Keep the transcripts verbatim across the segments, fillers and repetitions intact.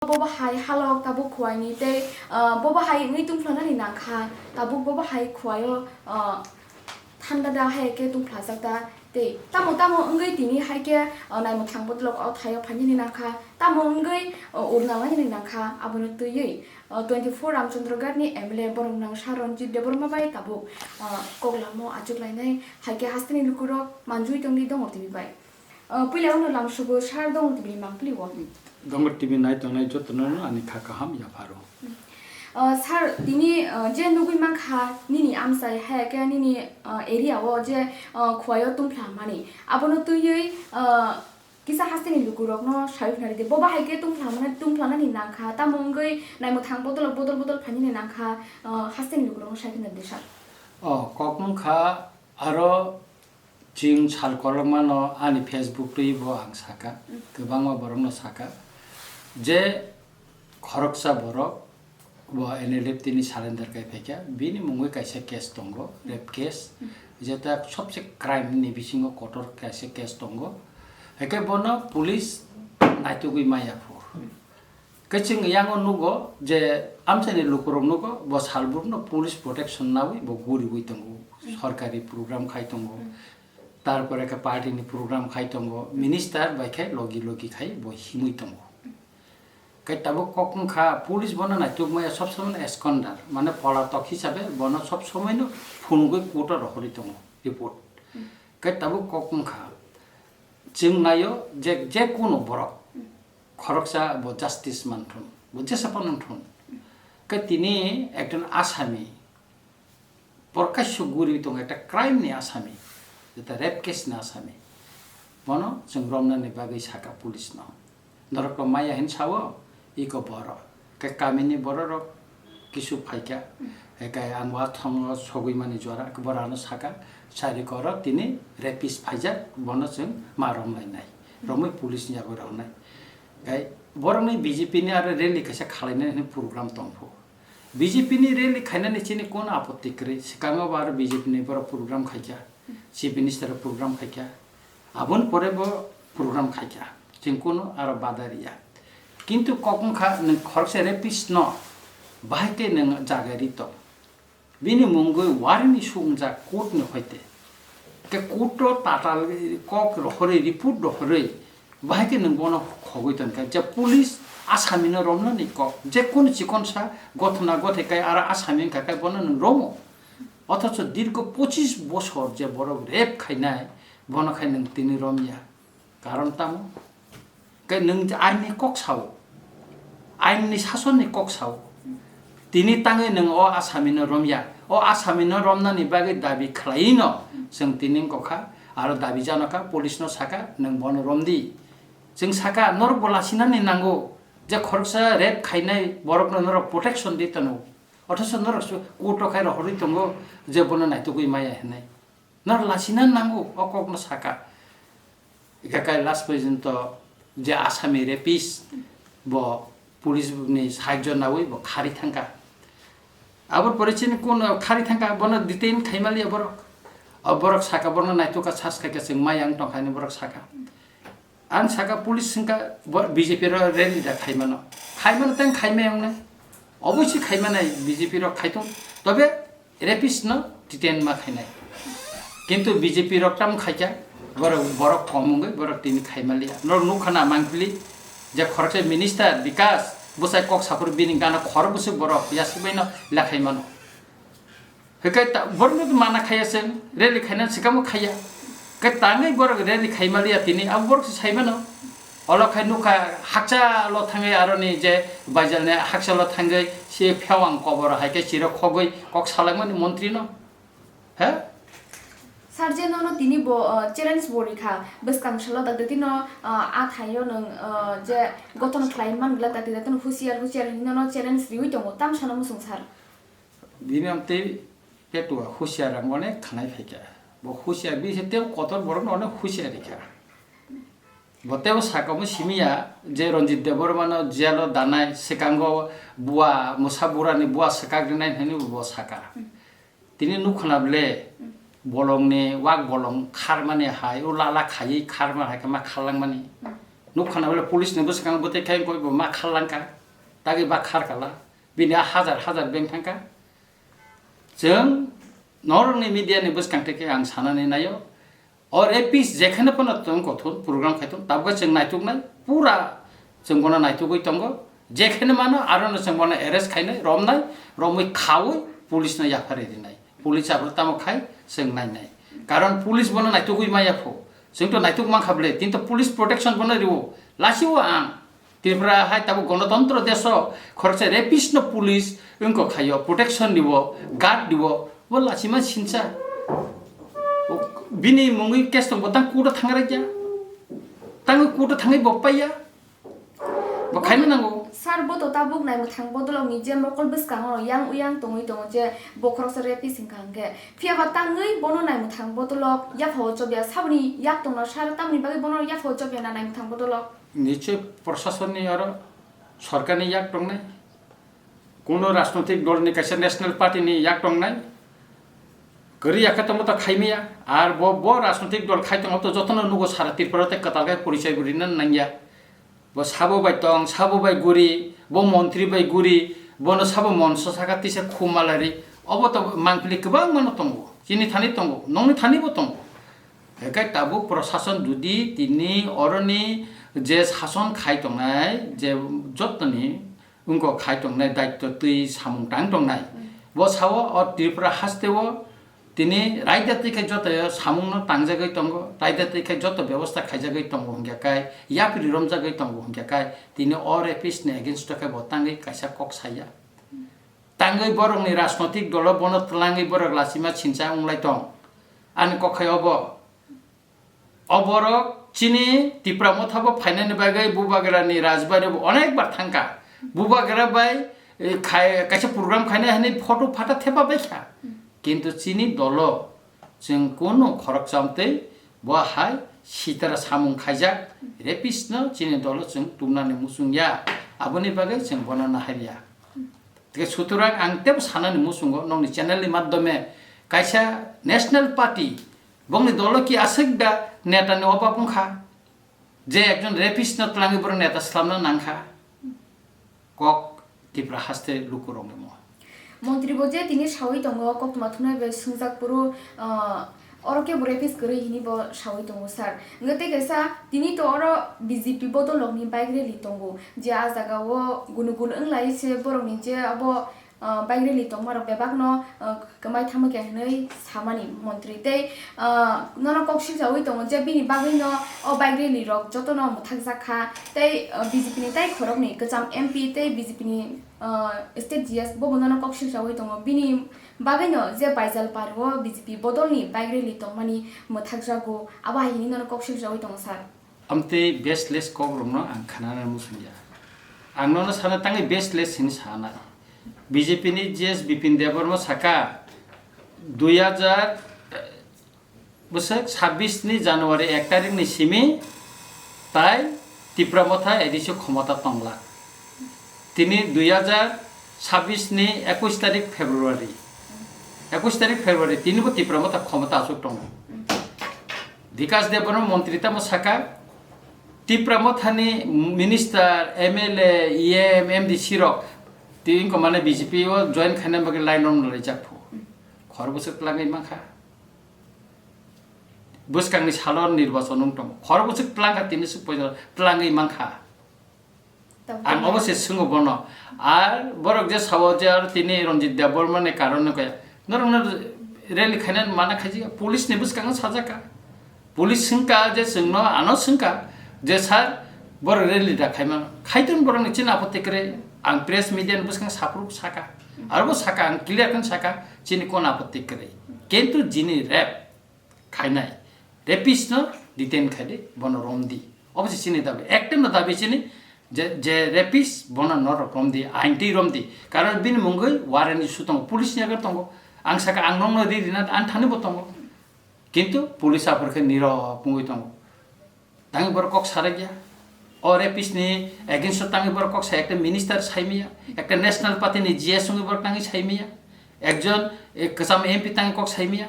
Bobo hai halok tabuk khuaini tei, ah, bobo hai wngwi tungphlanani nangkha, tabuk bobo hai khuaio, ah, thanda da hai khe tungphlajak da tei tamo tamo wngwi tini hai khe, ah, naimwthang bodolok o thaio phainani nangkha, tamo wngwi, ah, urna lainani nangkha, abono twiwi, ah, twenty four Ramchandra Ghat ni M L A borok nang Sir Ranjit Debbarma bai tabuk, ah, kok lamo achuk lainai hai khe hasteni lukurok manjui tongwi Dongor T V bai. Ah, puila uno lamsugo Sir Dongor T V ni mangpili o. Dongor T V nai tongnai jotono no ani kha kaham yapharo. Ah, Sir, tini, ah, je nugwi mankha nini amchai hai khe nini, ah, area o je, ah, khuaio tungphla mani. Abono twiwi, ah, kisa hasteni lukurokno sai phunari di. Bobo hai khe tungphla mani, tungphla nani nangkha. Tamo wngwi naimwthang bodol, bodol, bodol phainani nangkha, ah, hasteni lukurokno sai phunari di, Sir. O, kok wngkha aro Chwng sal kolokmano ani Facebook twi bo ang saka, kwbangma borokno saka je khoroksa borok bo N L F T ni surrender kai phaikha, bini mungwi kaisa case tongo, rape case, jeta sobse crime ni bisingo kotor kaisa case tongo, hake bono police naitugwi maya phu. Khe chwng yango nugo je amchaini lukurok nugo bo salbrumno police protection naui bo guriui tongo, sorkari program khai tongo, tarpore khe party ni program khai tongo, minister bai khe logi logi khai bo himui tongo. Khe tabuk kok wngkha police bono naitukmaya sob somoi no eskondar, mane polatok hisabe bono sob somoi no phunugui court o rohorwi tongo report. Khe tabuk kok wngkha chwng naio je, je kuno borok khoroksa bo justice manthun, bo jesa phano wngthun. Khe tini ekjon asami, borok kaisa guriui tongo, ekta crime ni asami, jeta rape case ni asami. Bono chwng romnani bagwi saka police no. Norok to maya hin sao, iko borok. Khe kamini bororok kisu phaikha, ekai ang wathongo sogwi mani jora, borano saka, sari koro tini rapist phaijak, bono chwng ma romlainai. Romwi police ni yago rwnai. Kai borokni B J P ni aro rally kaisa khalainani hwnwi program tongpho. B J P ni rally khainani chini kono apotti kwrwi, swkango bo aro B J P ni borok program khaikha, chief minister program khaikha, aboni pore bo program khaikha, chwng kono aro bada riya. Kintu kok wngkha nwng khoroksa rapist no bahai khe nwng jaga ri tong. Bini mungwi warini sumjak court ni hoite. Ke court o tatal kok rohorwi, report rohorwi, bahai khe nwng bono khogwi tonkha. Je police asami no romnani kok, je kunu chikonsa gothona gothai kai aro asami wngkha kai bono nwng romo. Othocho dirgo pochis bosor je borok rape khainai, bono khai nwng tini romya. Karon tamo? Khe nwng je aini kok sao, aini sasonni kok sao. Tini tangwi nwng o asamino romya. O asamino romnani bagwi dabi khlaiwi no chwng tini wngkha, aro dabi janokha, police no saka, "Nwng bono romdi." Chwng saka, "Norok bo lasinani nango, je khoroksa rape khainai borokno norok protection di tono. Othocho norok su-, court o khai rohorwi tongo je bono naitugwi maya hinwi." Nor lasina nango, o kokno saka. Ikakai last porjonto je asami rapist, bo police ni sahajyo naui bo khari thangka. Abor pore chini kono khari thangka, bono detain khaimaliya borok. O borok saka, bono naituka sas khaika chwng mayang tongkha hinwi borok saka. Ang saka police wngkha bo B J P ro rally da khaimano. Khaimano tang khaimai wngnai. Obviously khaimanai B J P ro khaitung. Tobe rapist no detain ma khainai. Kintu B J P rok tam khaikha, borok, borok kom wngwi borok tini khaimaliya. Norok nukha na mangpili je khoroksa minister Bikas bwsai kok saphuru bini gana khoro bwswk borok yasukbai no lekhai mano. Hikai ta, borok no mana khaiya se, rally khaina sikamo khaiya. Ke tangwi borok rally khaimaliya tini, abo borok se saimano. Olo khai nukha hakcha lo thangwi aroni je baijal ne hakcha lo thangwi se phewang kobor hai khe chiro khogwi kok salangmani montri no. He? Sir, je nono tini bo, uh, challenge bo rikha, bwskang salo da dati no, uh, a thaio nwng, uh, je gothon khlai man gla dati dati no husiar husiar hinwi nono challenge riwi tongo, tam sano musung sir. Bini amtwi petua husiar ang onek khanai phaikha. Bo husiar bini se tei kotor borok no onek husiar rikha. Bo teibo saka omo simi ya je Ranjit Debbarma no jail o danai, swkango bua, mwsa burani bua swkak rinai hinwi bo saka. Tini nukha na ble bolong ni wak bolong kharmani hai, o lala khaiwi kharma hai khe ma kharlangmani. Nukha na bole police ni bwskango bwtwi khai koi bo ma khar langkha, tagwi ba khar kala, bini a hajar hajar beng thangkha. Chwng norokni media ni bwskang theke ang sanani naio, o rapist jekheno phano tong kothon program khai tong, tabukhe chwng naituknai, pura chwng bono naitugwi tongo, jekheno mano arono chwng bono arrest khainai, romnai, romwi khaui police no yaphari rinai. Police abo tamo khai chwng nainai. Karon police bono naitugwi maya pho. Chwng to naituk mankha ble, kintu police protection bono riwo. Lasio ang Tripura hai tabuk gonotontro deso khoroksa rapist no police wngkok khaio, protection diwo, guard diwo, bo lachima sincha. O, bini mungwi case tong bo tang court o thangrai ya. Tang court o thangwi bo paiya. Bo khaina nango. Sir, bo to tabuk naimwthang bodolokni je mokol bwskango yang uyang tongwi tongo je bo khoroksa rapist wngkha hwnkhe. Phiya ba tangwi bono naimwthang bodolok yaphao chobya saboni yak tongno sir, tamni bagwi bono yaphao chobya na naimwthang bodolok? Nichoi proshasonni oro sorkarni yak tongnai. Kuno rajnotik dolni kaisa national party ni yak tongnai. Kwrwi yakhe tongma to khaimaya. Ar bo, bo rajnotik dol khai tongo to jotono nugo sara Tripura tei kwtal khe porichai bo rina nangya. Bo sabo bai tong, sabo bai guri, bo montri bai guri, bono sabo monso saka tisa khum malari. Obo to mangpili kwbangma no tongo. Chini thani tongo, nongni thani bo tongo. Hwnkhe tabuk prosason judi tini oroni je sason khai tongnai, je jotoni wngkok khai tongnai daityo twi samung tang tongnai. Bo sao o Tripura hasteo tini raida twi khai joto samungno tangjagwi tongo, raida twi khai joto bebosta khaijagwi tongo hwnkhe kai, yapri romjagwi tongo hwnkhe kai, tini o rapist ni against o khe bo tangwi kaisa kok saya. Tangwi borokni rajnotik dolo bono twlangwi borok lachima sincha wnglai tong. Ani kok khai obo. O borok chini Tipra Motha bo phainani bagwi Bubagrani rajbari bo onek bar thangkha. Bubagra bai, eh, khai-, kaisa program khainai hwnwi photo phatha thepa baikha. Kintu chini dolo chwng kunu khoroksa amtwi bo hai sitara samung khaijak rapist no chini dolo chwng tubnani muchung ya. Aboni bagwi chwng bono naharya. Tei sutorang ang tebo sanani muchungo nokni channel ni madhyome kaisa national party bongni dolo ki aswk da neta ni obab wngkha je ekjon rapist no twlangwi borok neta swlamna nangkha kok Tipra haste lukurokni mo. Montri bo je tini sawi tongo koktwma thumnai bai swngjak phuru, ah, Oro kebo rapist kwrwi hini bo sawi tongo sir. Hwnkhe tei kaisa tini to oro B J P bodol rokni bike rally tongo, je a jaga o gunu gunu wnglai se borokni je abo, ah, bike rally tongma rok bebak no, ah, kwmai thangma khe hwnwi samani montri tei, ah, nono kok silsawi tongo je bini bagwi no o bike rally rok joto no mwthakjak kha tei, ah, B J P ni tei khoroknwi kwcham M P tei B J P ni, ah, state G S bo bo nono kok silsawi tongo bini Bagwino je Baijalpar o B J P bodolni bike rally tongmani mwthakjago, abo hai hwnwi nono kok siljawi tongo sir. Amtwi baseless kokrokno ang khnana muchungya. Ang nono sana tangwi baseless hwnwi sanai. B J P ni G S Bipin Debbarma saka, dui hajar bwswk sabbish ni January ek tarikh ni simi tai Tipra Motha A D C khomota tongla. Tini dui hajar sabbish ni ekush tarikh February, ekush tarikh February tini bo Tipra Motha khomota aswk tongo. Bikash Debbarma montri tamo saka, Tipra Motha ni minister, M L A, E M, M D C rok tini ko mane B J P o join khaina bagwi line rok no laijak phu. Khor bwswk twlangwi mankha. Bwskangni salo nirbachon wng tongo. Khorokbwswk twlangkha tini swk poito twlangwi mankha. Ang obo se swngo bono. Ar borok je sao je aro tini Ranjit Debbarma ni karon no kaya. Norok no rally khaina mana khaijak police ni bwskango sajak ka. Police swngka je chwngno ano swngka je sir borok rally da khaimano. Khaiton borok ni chini apotti kwrwi ang press media ni bwskango saphuru saka. Aro bo saka ang clear khe saka chini kon apotti kwrwi. Kintu jini rep khainai, rapist no detain khaidi, bono romdi. Obo se chini dabi, ekta no dabi chini je, je rapist bono norok romdi, ain twi romdi. Karon bini mungwi warrant issue tongo, police ni yago tongo. Ang saka ang nokno ri rina, ang thani bo tongo. Kintu police aphor khe nirok wngwi tongo. Tangwi borok kok sarakya. O rapist ni against o tangwi borok kok sai, ekta minister saimaya, ekta national party ni G S wngwi borok tangwi saimaya, ekjon, eh, kwcham M P tangwi kok saimaya.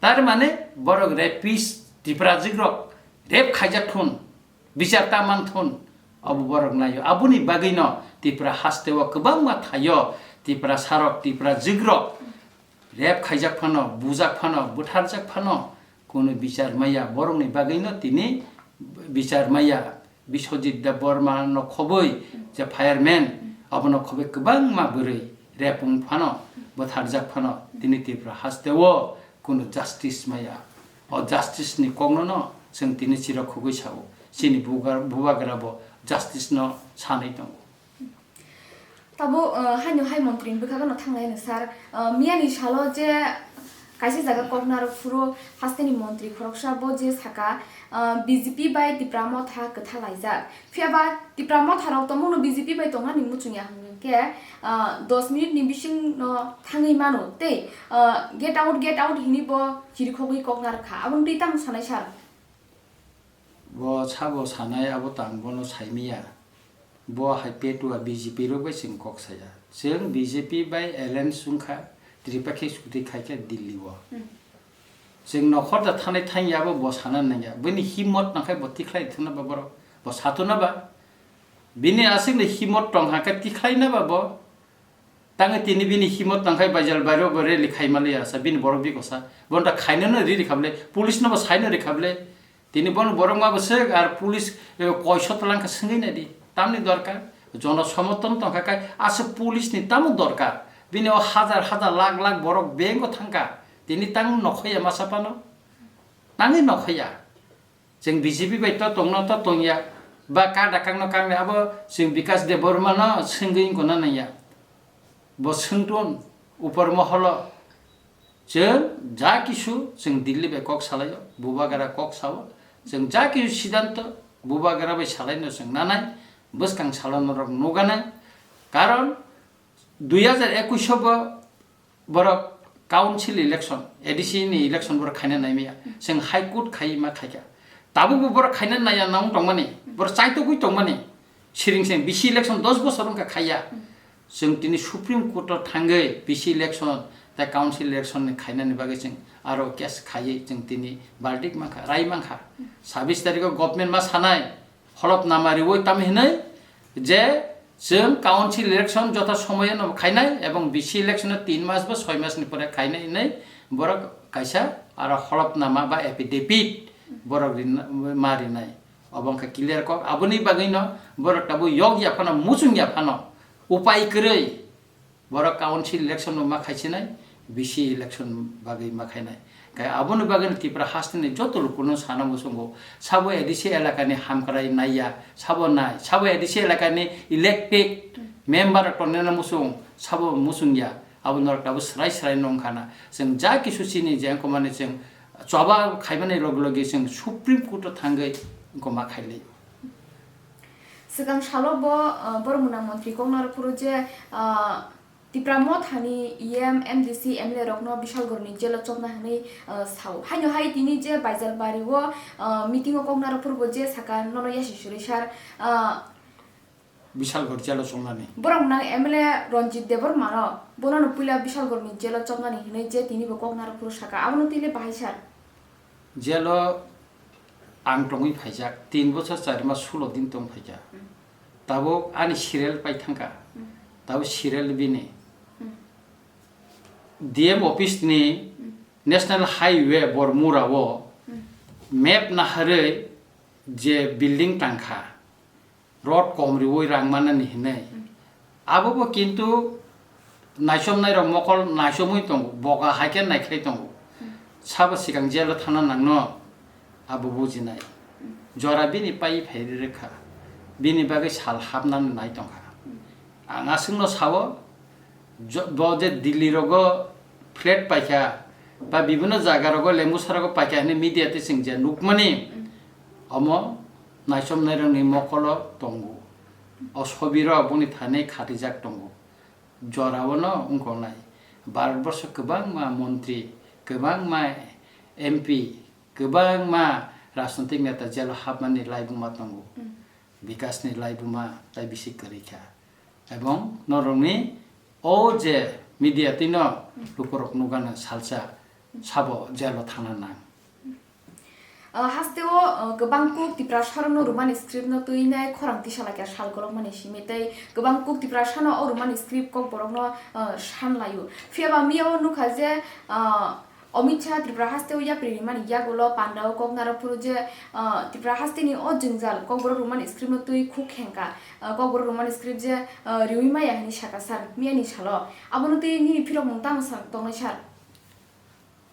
Tar mane borok rapist Tiprajwk rok rape khaijak thun. Bichar ta manthun, obo borok naio. Aboni bagwino Tripura hasteo kwbangma thaio, Tripura sarok, Tripura jigrok rep khaijak phano, bujak phano, butharjak phano, kunu bichar maya. Borokni bagwino tini bichar maya. Biswajit Debbarma no khobwi je fireman, abono khobwi kwbangma bwrwi rep wng phano, butharjak phano, tini Tripura hasteo kunu justice maya. O justice ni kokno no chwng tini chiro khogwi sao. Chini bubagra bo justice no sanwi tongo. Tabuk, uh, haino hai montri ni bwkhago no thanglai no sir. Uh, miyani salo je kaisa jaga koknarok phuru hasteni montri khoroksa bo je saka, uh, B J P bai Tipra Motha kwtha laijak. Phiya ba Tipra Motha rok tongmung no B J P bai tongnani muchung ya hwnkhe, uh, dos minute ni bising no thangwi mano tei, uh, get out, get out hini bo chirikhogwi koknarwkha. Aboni twi tamo sanai sir? Bo sabo sanai abo tang bono saimiya. Bo hai petua B J P rok bai chwng kok saya. Chwng B J P bai alliance wngkha, Tripakhi chuti khaikha Delhi o. Hmm. Chwng nokhor da thanai thangya abo bo sana nangya. Bini himot nangkhai bo tikhlai thwna ba borok. Bo satuna ba. Bini aswkni himot tong hakhe tikhlai na ba bo. Tangwi tini bini himot tangkhai baijal bairo bo rally khaimaliya sa bini borok bikosa. Bono ta khainano ri rikha bwle, police no bo saino rikha bwle. Tini bono borok ma bwswk ar police, eh, koiso twlang kha swngwi naidi. Tamni dorkar? Jono somoton tongkha kai aswk police ni tamo dorkar? Bini o hajar hajar lakh lakh borok bank o thangkha. Tini tang nokhaya masa phano? Tangwi nokhaya. Chwng B J P bai to tongno to tongya, ba kak da kakno kaknai abo chwng Bikas Debbarma no swngwi wngkona nangya. Bo swngtun upor moholo chwng ja kisu chwng Delhi bai kok salaio, bubagra kok sao, chwng ja kisu siddhanto bubagra bai salaino chwng nanai, bwskang salo norok nuganai. Karon dui hajar ekush o bo borok council election, A D C ni election borok khaina naimaya. Chwng High Court khai ma khaikha. Tabukbo borok khaina naiya nang tongmani, borok chaitogwi tongmani. Siring se B C election dos bosor wngkha khaiya. Chwng tini Supreme Court o thangwi B C election tei council election ni khainani bagwi chwng aro case khaiwi chwng tini verdict mankha, rai mankha. Sabis tarikh o government ma sanai, holopnama riwi tamo hinwi je chwng council election jotha somoyeno khainai ebong B C election o tin mas ba soi mas ni pore khainai hinwi borok kaisa aro holopnama ba affidavit borok rina-, ma rinai. Obo wngkha clear kok. Aboni bagwino borok tabuk yok ya phano, muchung ya phano, upai kwrwi. Borok council election bo ma khaisinai, B C election bagwi ma khainai. Khe aboni bagwi Tripura hasteni joto lukuno sana muchungo, sabo A D C elakani hamkrai naiya, sabo nai, sabo A D C elakani elected member tongnai muchung, sabo muchungya, abo norok tabuk srai srai nongkhana. Chwng ja kisu chini je wngkha mani chwng choba khaimani loge loge chwng Supreme Court o thangwi wngkha ma khailai. Swkang salo bo, uh, borok mwnang montri koknarok phuru je, uh, Tipra Mothani E M, M D C, M L A rokno Bishalgarhni jail o chopna hwnwi, uh, sao. Haino hai tini je Baijalbari o, uh, meeting o koknarok phuru bo je saka nono yasi suri sar, uh, Bishalgarh jail o chopnani. Borok mwnang M L A Ranjit Debbarma no bono no puila Bishalgarhni jail o chopnani hwnwi je tini bo koknarok phuru saka. Abono twi le bahai sar. Jail o ang tongwi phaijak, tin bochor char mas sulo din tong phaikha. Hmm. Tabuk ani serial pai thangkha. Hmm. Tabuk serial bini. Hmm. D M office ni Hmm. National Highway Bormura o Hmm. map naharwi je building tangkha. Rot kom riwi rang manani hinwi. Hmm. Abobo kintu naichomnairok mokol naichomwi tongo, boga hai khe naikhlai tongo. Hmm. Sabo swkang jail o thangna nangno abo bujinai. Hmm. Jora bini pai phai rwkha. Bini bagwi sal hapnani nai tongkha. Hmm. Ang aswkno sao, Jo-, bo je Delhi rogo flat paikha, ba bibinno jaga rogo Lembusarago paikha hinwi media twi chwng je nukmani, Mm. omo naichomnairokni mokolo tongo. O sobirok boni thani khatijak tongo. Jorao no wngkoknai. Bharatborsho kwbangma montri, kwbangma M P, kwbangma rajnotik neta jailo hapmani laibuma tongo. Mm. Bikasni laibuma tai bisi kwrwi kha. Ebong norokni o je media twino lukurok nukgana salsa sabo jailo thangna nang. Ah, hasteo, ah, kwbang kuk Tiprasarokno Roman script no twinai khorang tisa laikha sal kolokmani simi tei kwbang kuk Tiprasano o Roman script kokborokno, ah, san laio. Phiyaba miyao nukha je, ah, Amit Shah Tripura hasteo yapri rimani yagulo pandao kok narwk phuru je, ah, Tripura hasteni o jwngjal kokborok Roman script no twi khuk khengkha, ah, kokborok Roman script je, ah, riwi maya hwnwi sakha sir miyani salo. Abono twi nini phirokmung tamo sa-, tongnai sir?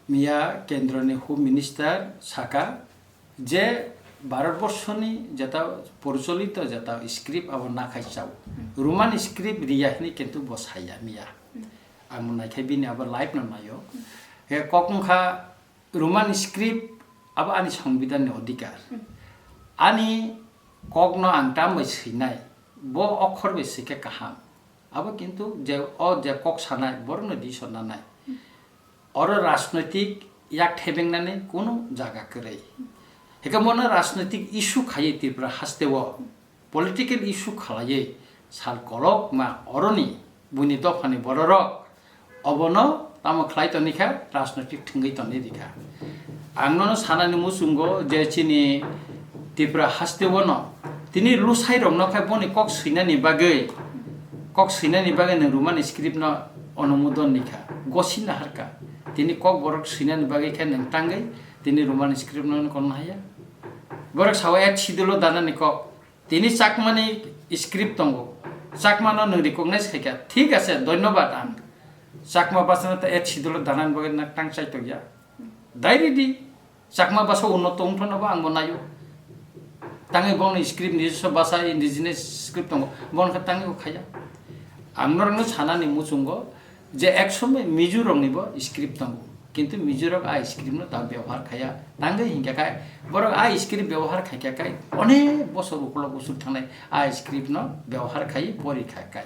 Miya kendroni Home Minister saka je Bharat borshoni jeta porcholito jeta script abo nakhai chao. Hmm. Roman script riya hini kintu bo saya miya. Hmm. Ang naikhe bini abo live no nayo. Hmm. He kok wngkha Roman script abo ani songbidan ni odhikar. Hmm. Ani kok no ang tam bai swinai. Bo okhor bai swikhe kaham. Abo kintu je o je kok sanai borokno decision nanai. Oro rajnoitik yak thebengnani kunu jaga kwrwi. Hikhe mono rajnoitik issue khaiwi Tripura hasteo political issue khalaiwi sal kolokma oroni buini dophani bororok obono tamo khlai tonikha, rajnoitik thwngwi tonwi rikha. Ang nono sanani muchungo je chini Tripura hasteo no tini lusairokno khe boni kok swinani bagwi, kok swinani bagwi nwng Roman script no onumodon ni kha, gosina harka. Tini kokborok swinani bagwi khe nwng tangwi tini Roman script no kono haya. Borok sao eighth schedule o danani kok. Tini Chakmani script tongo. Chakmano nwng recognize khaikha. Thik ase, dhonnobad ang. Chakma bachano ta eighth schedule o danani bagwi nwng tang chaitokya. Dai ridi. Chakma basa unnoto wngthano bo ang bo naio. Tangwi bongni script, nijoswa basa indigenous script tongo, bono khe tangwi bo khaiya. Ang norokno sanani muchungo je ek somoi Mizo rokni bo script tongo, kintu Mizo rok a script no ta byabohar khaiya. Tangwi hinkha khe borok a script byabohar khaikha khe onek bosor ukulok usuk thangnai a script no byabohar khaiwi pori kha khe.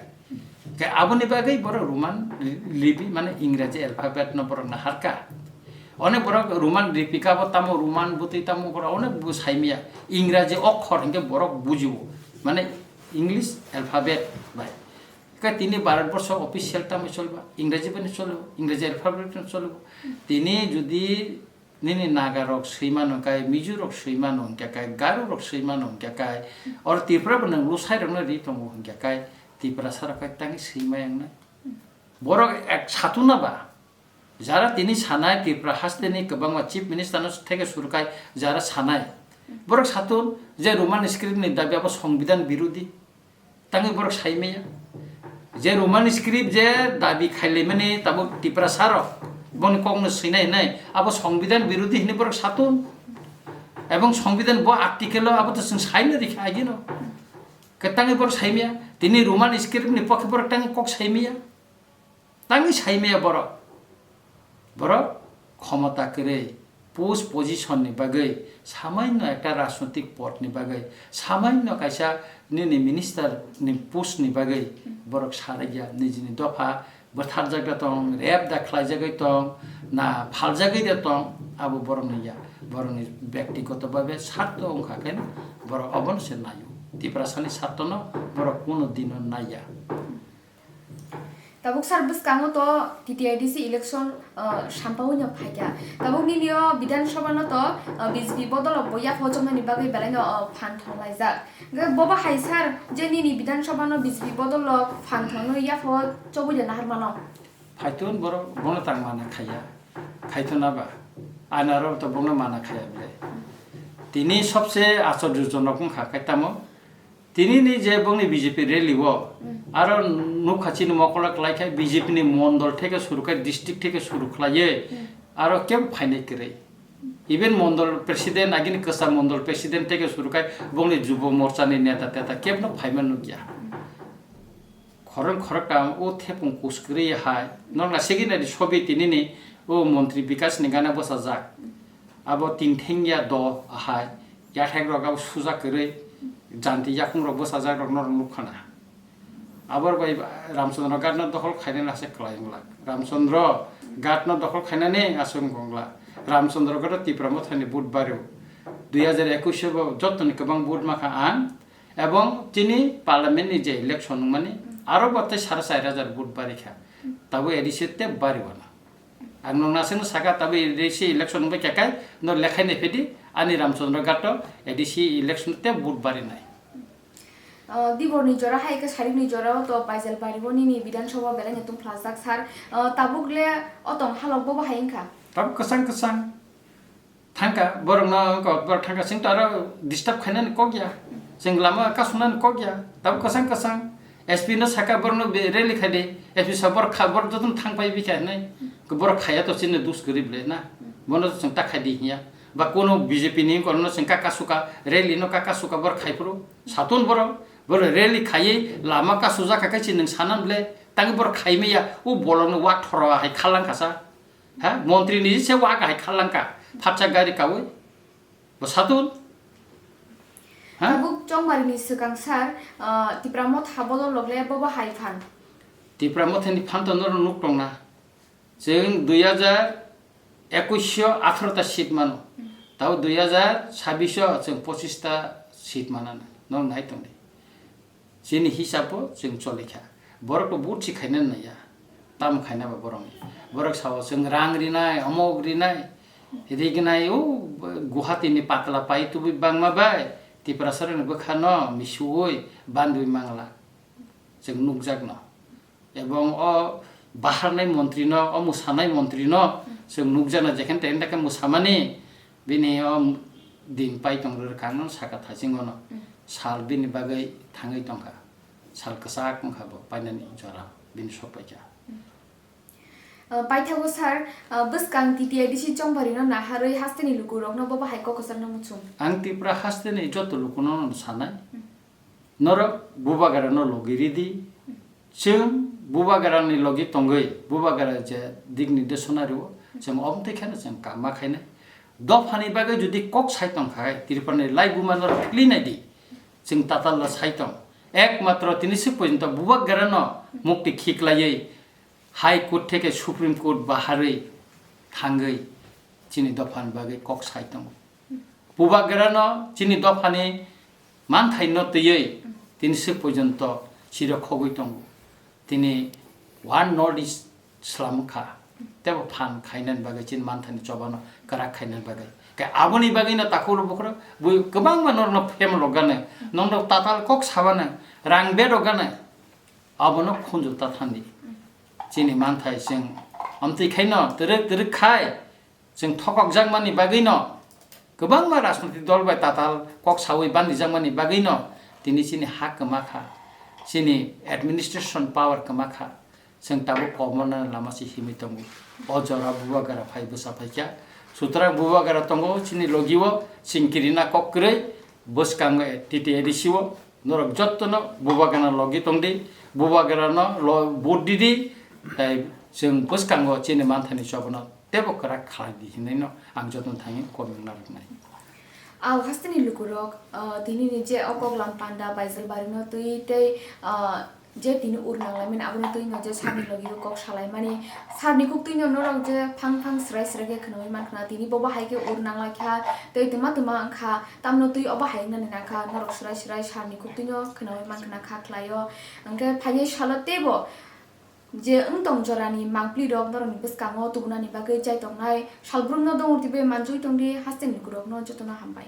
Khe aboni bagwi borok Roman li-, lipi, mane Ingraji alphabet no borok naharka. Onek borok Roman lipika bo tamo, Roman bwtwi tamo, borok onek bo saimaya. Ingraji okhor hinkhe borok bujio, mane English alphabet bai. Khe tini Bharat borsho official tamo cholba, Ingraji bai no cholibo, Ingraji alphabet no cholibo. Tini jodi nini Nagarok swimano kai, Mizorok swimano hwnkhe kai, Garorok swimano hwnkhe kai, oro Tripura bo nwng lusairokno ri tongo hwnkhe kai, Tiprasarok kai tangwi swimai wngnai. Borok ek satuna ba, jara tini sanai Tripura hasteni kwbangma Chief Minister no theke suru kai jara sanai. Borok satun je Roman script ni dabi abo Songbidan birodhi. Tangwi borok saimaya. Je Roman script je dabi khailaimani tabuk Tiprasarok boni kokno swinai hinai, abo Songbidan birodhi hinwi borok satun. Ebong Songbidan bo article o abo to chwng saino rikha agino. Khe tangwi borok saimaya. Tini Roman script ni pokhe borok tangwi kok saimaya. Tangwi saimaya borok. Borok khomota kwrwi, post position ni bagwi, samanno ekta rajnotik pod ni bagwi, samanno kaisa nini minister ni post ni bagwi borok sarigya nijini dopha bwtharjak da tong, rep da khlaijagwi tong, na phaljagwi da tong, abo borokni ya, borokni byaktigoto bhabe sarto wngkha khe borok obono se naio. Tiprasani sartono borok kuno dino naiya. Tabuk sir bwskango to T T I D C election, uh, sampaui no phaikha. Tabuk nini o Bidhan Sabha no to, uh, B J P bodol rok bo yaphao chobnani bagwi belai no, uh, phan thong laijak. Hwnkhe bobo hai sir je nini Bidhan Sabha no B J P bodol rok phan thong no yaphao chobui de nahar mano. Phaitun borok bono tang mana khaya. Khaituna ba. Anaro to bono mana khaya ble. Tini sobse achorjojonok wngkha khe tamo Tini ni je bongni B J P rally o, hmm, aro nukha chini mokolo kwlai khe B J P ni mondol theke suru khe, district theke suru khlaiye, hmm, aro kebo phainai kwrwi. Even mondol president, agini kwcham mondol president theke suru khe bongni Jubo Morcha ni neta teta kebno phaima nukya. Khorang khoroktam o thepung kus kwrwi hai, nokna secondary sobi tini ni o montri Bikas ni gana bwsajak. Abo tingtheng ya do ahai, yathek rok abo sujak kwrwi, janti yakung rok bwsajak rok norok nukha na. Abor bai Ramchandra Ghat no dokhol khainani ase kwlai wng lak. Ramchandra Ghat no dokhol khainani ase wng lak. Ramchandra Ghat o Tipra Mothani vote bario. Dui hajar ekush o bo jottoni kwbang vote makha ang. Ebong chini parliament ni je election wngmani aro bo tei sare char hajar vote barikha. Tabuk A D C te bariwana. Ang nokna aswkno saka, tabuk A D C election wngbai kha kai, no lekhai nai phidi, ani Ramchandra Ghat o A D C election te vote barinai. Ah, diborni jora hai khe sarikni jora o to Baijalbari o nini Bidhan Sabha belai no tungphlajak sir. Ah, tabuk le o tong halok bo bahai wngkha. Tabuk kwchang kwchang. Thangkha, borokno wngkha, borok thangkha, chwng to aro disturb khainani kok ya, chwng lama kasunani kok ya, tabuk kwchang kwchang. S P no saka borokno be rally khai di, S P sa borok kha, borok jotono thang pai bikha hinwi, borok khaiya to chini dus kwrwi ble na, bono to chwng ta khai di hinya, ba kono B J P ni wngkha no chwng kaka suka, rally no kaka suka borok khai phuru, satun borok, borok rally khaiwi lama kasujak kha khe chini nwng sanan ble, tangwi borok khai maya, o bolong no wa thoro hai khalang khasa. Ha? Montri ni se wa kahai khalangka. Phatsa gari kawi. Bo satun. Ha? Tabuk Chongmari ni swkang sir, ah, Tipra Motha bodol rok le bo bahai phan. Tipra Motha ni phan to norok nuk tong na. Chwng dui hajar ekwis o atharo ta seat mano. Tabo dui hajar sabis o chwng pochis ta seat manana. Norok nai tong di. Chini hisabo chwng cholikha. Borok to vote si khaina naiya. Tamo khaina ba borokni? Borok sao chwng rang rinai, omok rinai, rignai, o Guwahati ni patla pai tubui bangma bai, Tiprasa rokni bwkha no misuwi bandwi mangla. Chwng nukjak no. Ebong o baharnai montri no, o mwsanai montri no chwng nukjak no, jekhen tei khe mwsamani, bini o din pai tong rwkha, ang no saka thaching o no. Mm. Sal bini bagwi thangwi tongkha. Sal kwchak wngkha bo painani jora bini sok paikha. Mm. Ah, paithago sir, ah, bwskang T T A D C Chongmari no naharwi hasteni lukurok no bo bahai kok kwchang no muchung. Ang Tripura hasteni joto lukuno no sanai. Mm. Norok Bubagra no logi ridi. Chwng Bubagra ni logi tongwi, Bubagra je dik nirdeshona rwo, chwng omtwi kheno chwng kama khainai. Dophani bagwi jodi kok sai tongkha hai, Tripura ni laibuma norok philwi naidi. Chwng tatal lo sai tong. Ekmatro tini swk porjonto Bubagra no mukti khiklaiwi High Court theke Supreme Court baharwi thangwi chini dophani bagwi kok sai tongo. Bubagra no chini dophani manthai no twiwi tini swk porjonto chiro khogwi tongo. Tini One North East swlam kha, tebo phan khainani bagwi, chini manthani chobano kwrak khainani bagwi. Khe aboni bagwino takhukro bukhro bui kwbangma norokno phemlok gana, norokno tatal kok sabana, rang berok gana, abono khunju ta thandi. Chini manthai chwng amtwi khaino twrwk twrwk khai, chwng thokokjakmani bagwino, kwbangma rajnoitik dol bai tatal kok saui bandijakmani bagwino tini chini ha kwma kha, chini administration power kwma kha, chwng tabuk kobornani lama se himwi tongo. O jora Bubagra phai bwsa phaikha, sutrang Bubagra tongo chini logio, chwng kirina kok kwrwi bwskango T T A D C o, norok jottono Bubagrano logi tongdi, Bubagrano lo-, vote didi, tai chwng bwskango chini manthani chobano tebo kwrak khalai di hinwi no ang jotono thangwi comment narwknai. Au hasteni lukurok, ah, tini ni je o koklam panda Baijalbari no twi tei, ah, je tini ur nanglaimani abono twi no je sir ni logi o kok salaimani, sir ni kuk twi no norok je phang phang srai srai khe khwnawi mankha na, tini bo bahai khe ur nanglaikha tei twma twma wngkha, tamno twi o bahai wngnani nangkha norok srai srai sir ni kuk twi no khwnawi mankha na kha khlai o, hwnkhe phainai salo teibo Je wng tong jorani mangpli rok norokni bwskango tubunani bagwi chai tongnai salbrumno dongor twibai manjui tongdi, hasteni lukurokno jotono hambai.